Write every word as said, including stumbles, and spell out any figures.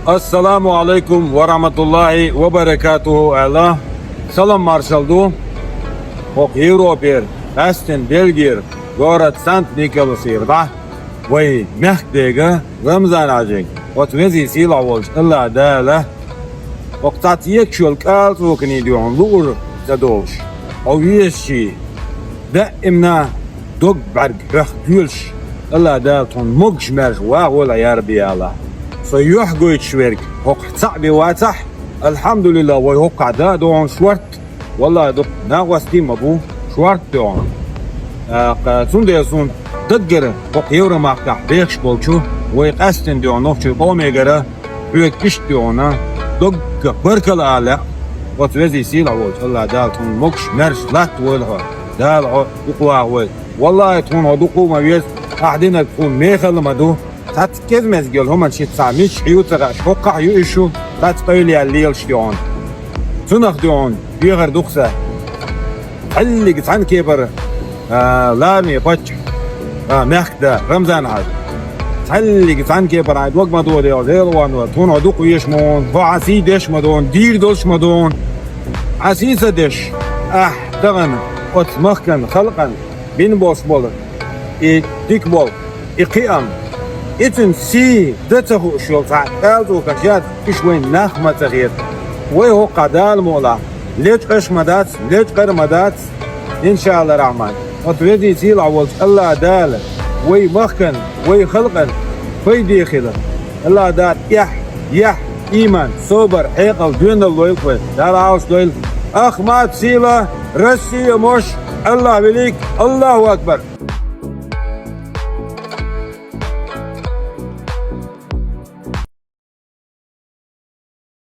Ассаламу алейкум ва рахматуллахи ва баракатуху, аьлла, салам маршал ду. ХӀокху Европера, къаьстина Бельгера, город Санкт-Николасера дӀа вай мехкан дега Рамзан-Хьаьжига, оцу везий сийлахь волчу АллахӀ Дала, хӀокху цхьацца екаш йолу кӀалцӀоканий дуьхьал луъур ца долуш, хьо везачий, даимна дог бӀаьрг хьоьх доьлуш, АллахӀ Дала тхуна могуш-маьрша вахавойла, я Рабби АллахӀ. Со юьхь гойтуш верг хӀокху цхьаъ бен вацахь, алхьамдулиллахӀ, вай хӀокхахь да а ду хьуна шорта, валлахӀи, дукха накъостий а ма бу, шорта ду хьуна. ТӀаккха цундела суна даггара хӀокху Евромахкахь бехаш болчу вай къаьстина ду хьуна нохчийн къомегара, хьоьга иштта ду хьуна доггах баркалла ала лаьа, оцу везий сийлахь волчу АллахӀ Дала тхуна могуш-маьрша латтавойла хьо, Дала хьо дукха вахавойла. ВаллахӀи, тхуна хьо дукха а ма веза, ахь динарг тхуна мехала ма ду. Цхьацца кӀезмезиг йолу хӀуманаш шиъ цхьа мичахь ю ца хаьаш, хӀокхахь ю и шу, цхьацца къевлла яьлла лелаш ду хьуна. Цунах ду хьуна дехар ду-кх сан. Цхьаьллиг цхьаьна кепара, а, лараме паччахь, а, мехкан да, Рамзан-Хьаьжа. Цхьаьллиг цхьаьна кепара хьайн дог ма дохадехьа, Дела ван вара, тхуна хьо дукха везаш ма ву, хьо хьан сий деш ма ду, дийр долуш ма ду, хьан сий ца деш, ахь тахана оцу махкан халкъан бина болуш болу и дика болу, и кхиам, и цуьнан сий дан ца хууш йолу цхьа кӀалцӀокаш яц, уьш вайн нах ма ца хета. Вай хӀокхахь Дала мукъалахь, лечкъаш ма дац, лечкъар ма дац, иншаАллахӀ Рахьман. Оцу везий сийлахь волчу АллахӀ Дала вай махкан, вай халкъан пайде хила. АллахӀ Дала эхь, яхь, ийман, собар, хьекъал, доьналла лойла вай. Дала Ӏалаш дойла. Ахмат, сила, Россия, мош, АллахӀ велик, АллахӀу акбар!